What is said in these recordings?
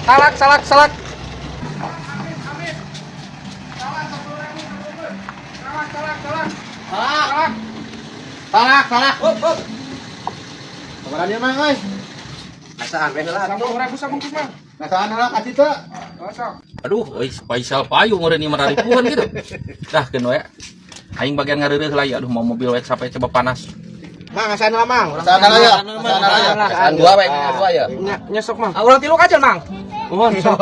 Salak, salak, salak. Salak. Salak, salak. Up, up. Kabaran ieu, Mang euy. Ngasaan we heula atuh. 10.000 sabungkus, Mang. Ngasaan heula ka ditu. Sok. Aduh, euy, Faisal payu meureun ieu mararipuhan gitu. Dah keun we. Aing bagian ngareureuh lah ya, aduh mau mobil we sampai coba panas. Mang ngasaan heula, Mang. Ngasaan heula ya. Ngasaan heula ya. Ngasaan dua we, dua ya. Nya, nyesok, Mang. Ah, urang tilu kajen, Mang. Mohon, sok.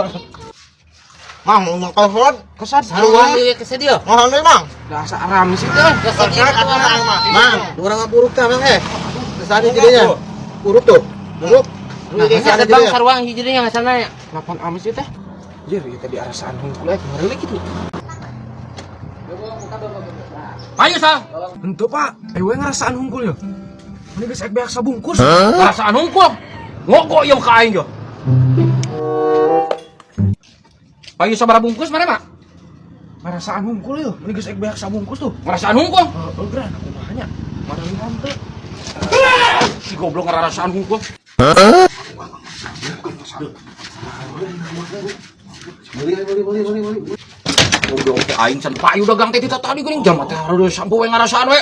Mang mau telepon. Kesan Saruan ieu ke dia. Mohon deui, Mang. Dah asa rame sih teh. Mang, urang ngapuruk tah, Mang eh. Ngasaan jadinya. Uruk tuh. Uruk. Nah, Ngasaan jadinya. Saruang hiji deui ngasana ya. Lapan amis sih teh. Jir, ieu tadi arasaan hungkul eh kemarin gitu. Payu sal. Henteu, Pak. Ayo we ngarasaan hungkul ya. Ini geus ek beak sabungkus. Ngarasaan hungkul. Ngoko ieu ka aing yo. Payu sabaraha bungkus mana, Mak? Ngarasaan hungkul ya. Ini geus ek beak sabungkus tuh. Ngarasaan hungkul. Heeh, geura kumaha nya? Maralihan teh. Si goblok ngarasaan hungkul. Beli, beli, beli, beli, beli. Goblok teh aing can payu dagang teh tita tadi geuning jam teh hareureus sampo we ngarasaan we.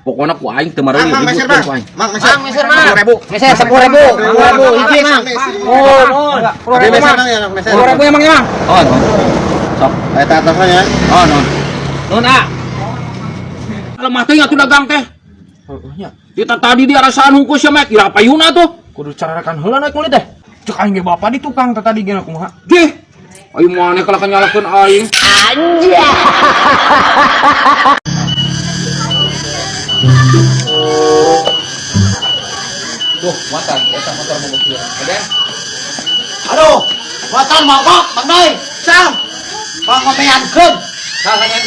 Pokona ku aing teu mareureun Mang, meser, ribut Mang. ku aing. Mang, meser. Mang meser mang. 10.000. Meser 10.000. 10.000 hiji mang. Oh, mohon. Ada meser, Mang ya, Mang, meser. 10.000 ya, Mang ya, Mang. Oh, no. Sok. Eta atasnya ya. Oh, non. Non, ah. Lemah teh atuh dagang teh. Heeh nya. Tita tadi di arasaan hungkul sia mek, ira payuna tuh. Kudu cararekan heula naik meuli teh. Cek aing ge bapak di tukang teh tadi geuna kumaha. Dih. Ayo maneh kalah nyalakeun aing. Tuh, muatan, eta motor mogok ieu. Ada? Aduh, buatan mogok Bang Doi. Sam. Pangomeankeun. Salah nya.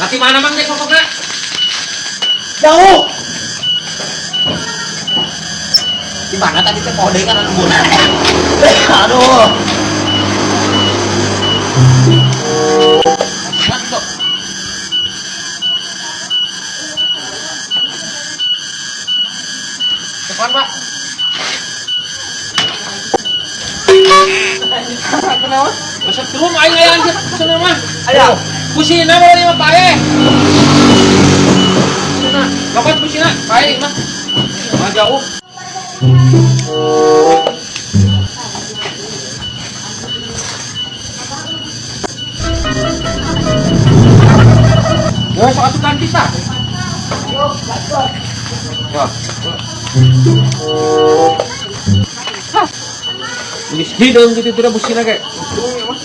Nanti mana Mang dek mogokna? Jauh. Di mana tadi teh kode kan anu bulan. Aduh. Depan, Pak. Kenapa? Masa turun aing aya anjir cenah mah. Ayo. Kusina mah ieu mah pae. Kusina, lokot kusina, pae mah. Mah jauh. Ya, sok atuh ganti tah. Ya. Geus hideung kitu teh busina ge.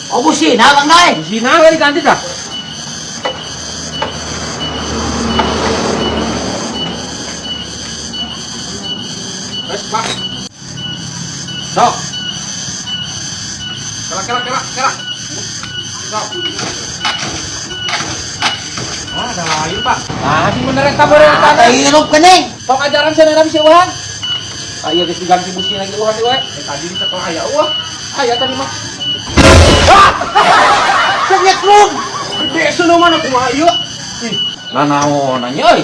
Oh busina Bang Doi. Busina we diganti tah. Wes, Pak. Sok. Kela kela kela kela. Sok. Ah, ada lain, Pak. Ah, sing bener eta beureum Ah, hirup geuning. Tong ajaran cenah bisa eueuhan. Ah, iya geus diganti busi lagi eueuhan we. Eh tadi di sekolah aya eueuh. Aya tadi mah. Cek nyeklung. Gede seuneu mah kumaha ieu? Ih, Nah naon nanya euy.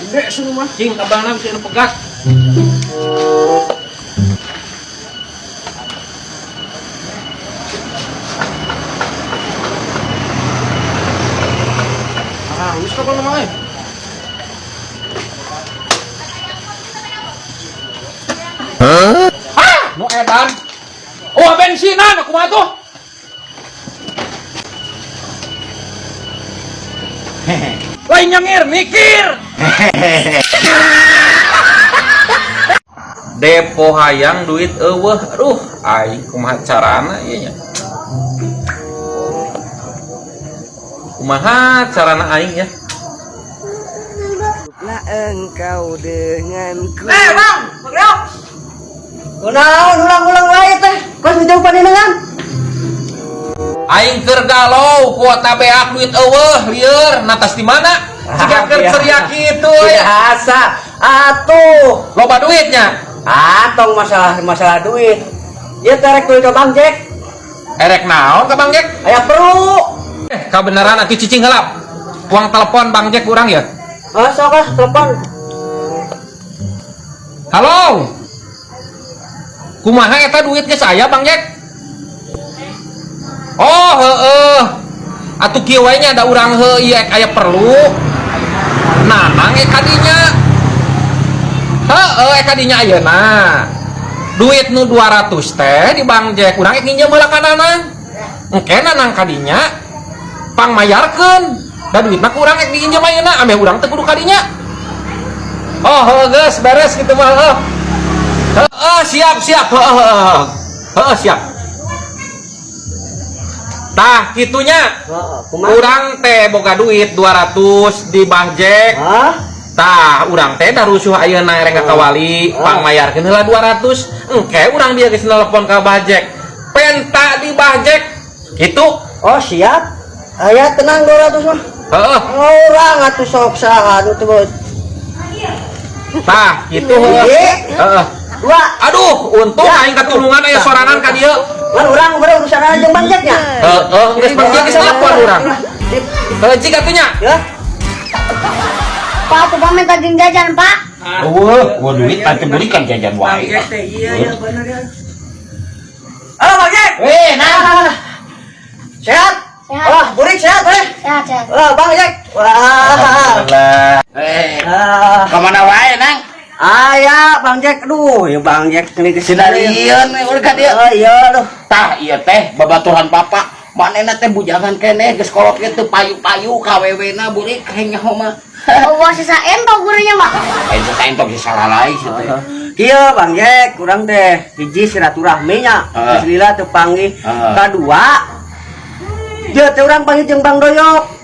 gede seuneu mah. Cing kabangna bisa nu pegas. Ah, wis kok mah euy. Ah, nu edan. Oh, bensinan kumaha tuh? Lain nyengir, mikir. Depo hayang duit eueuh. Aduh, aing kumaha carana ieu nya? Kumaha carana aing ya? Lah engkau denganku. Eh, Bang, Bang Doi. Kunaon ulang-ulang wae teh. Kos jauh panenengan. Aing keur galau kuota beak duit eueuh lieur natas di mana? Siga keur ceria kitu euy. Biasa. Atuh. Loba duitnya. Ah, tong masalah duit. Ieu teh rek duit ka Bang Jack. Erek naon ka Bang Jack? Aya perlu. Kabeneran atuh cicing heula. Uang telepon Bang Jack urang ya. Ah, sok ah, telepon. Halo. Kumaha eta duit geus aya Bang Jack? Oh, heeh. Atuh kieu wae nya da urang heuh ieu aya perlu. Nanang kadinya. Heeh, kadinya ayeuna. Duit nu 200 teh di Bang Jack, urang ek nginjem heula ka Nanang. Engke Nanang kadinya pangmayarkeun. Da duitna ku urang ek diinjem ayeuna, ameh urang teu kudu kadinya. Oh, heuh geus beres kitu mah heuh. Heeh, siap siap. Heeh heeh. Heeh, siap. Tah, kitunya. Heeh, kumaha? Urang teh boga duit 200 di Bang Jack. Hah? Tah, urang teh da rusuh ayeuna rek ka kawali, pangmayarkeun heula 200. Engke urang dia geus nelpon ka Bah Jack. Penta di Bah Jack. Kitu. Oh, siap. Aya tenang 200 mah. Heeh. Urang atuh sok saha nu teu. Tah, kitu heuh. Heeh. Dua. Aduh, untung aing katulungan aya sorangan ka dieu. Kan urang baru urusan jeung Bang Jack nya. Heeh, geus Bang Jack geus nelpon urang. Sip. Heuh, cik atuh nya. Ya. Pak, aku pamit jeung jajan, Pak. Eueuh, gua duit tante belikan jajan wae. Teh, iya ya bener ya. Halo Bang Jack. Eh, nah. Sehat? Sehat. Wah, burik sehat eh. Sehat, sehat. Wah, Bang Jack. Wah. Alhamdulillah. Eh, Ah. ka mana wae, Nang? Aya Bang Jack, aduh, ya Bang Jack ini Sidalieun we urang ka dieu. Oh iya aduh. Tah, ieu teh babaturan papa. Manehna teh bujangan keneh geus kolot kieu teu payu-payu ka awewena burik hayang nyaho mah. Oh, wah sisa entok gurunya, Pak. Lain sesa entok sisa lalai sia teh. Kieu Bang Jack, kurang teh hiji silaturahmi nya. Heeh. Geus lila teu panggih. Heeh. Kadua, dia teh urang panggih jeung Bang Doyok.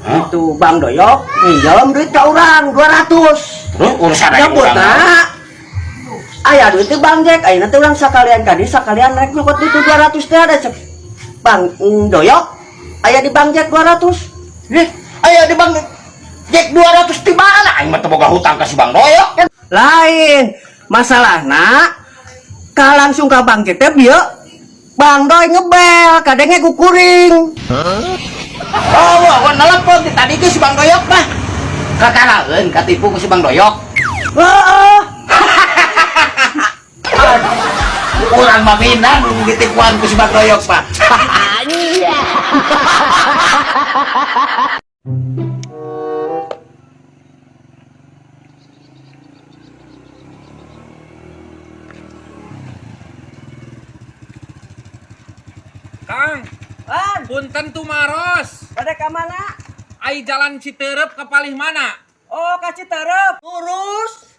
Hah? Itu Bang Doyok nginjem duit ka urang 200. Terus urusan aing urang. Nyebutna aya duit teh Bang Jack, ayeuna teh urang sakalian kadi sakalian rek nyokot duit 200 teh ada cek. Bang Doyok aya di Bang Jack 200. Ih, aya di Bang Jack 200 di mana? Aing mah teu boga hutang ka si Bang Doyok. Lain masalahna ka langsung ka Bang Jack teh bieu Bang Doy ngebel kadenge ku kuring. Oh, wah, wah nelpon ti tadi ge si Bang Doyok mah. Kakaraeun katipu ku si Bang Doyok. Heeh. Urang mah minang ditipuan ku si Bang Doyok, Pak. Kang, An, punten tumaros. pada ka mana? Ai jalan Citeureup ka palih mana? Oh, ka Citeureup. Lurus.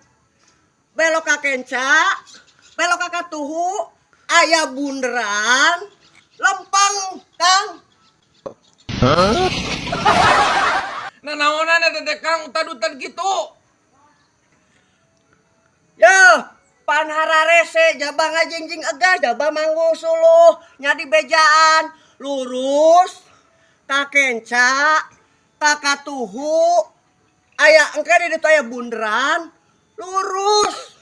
Belok ka Kenca, belok ka Katuhu, aya bunderan, lempeng, Kang. Nah, naonan eta teh Kang utad-utad kitu. Yo, pan hararese jaba ngajingjing egas, jaba manggul suluh, nyadi bejaan, lurus, ka Kenca, ka Katuhu, aya engke di ditu aya bunderan, lurus.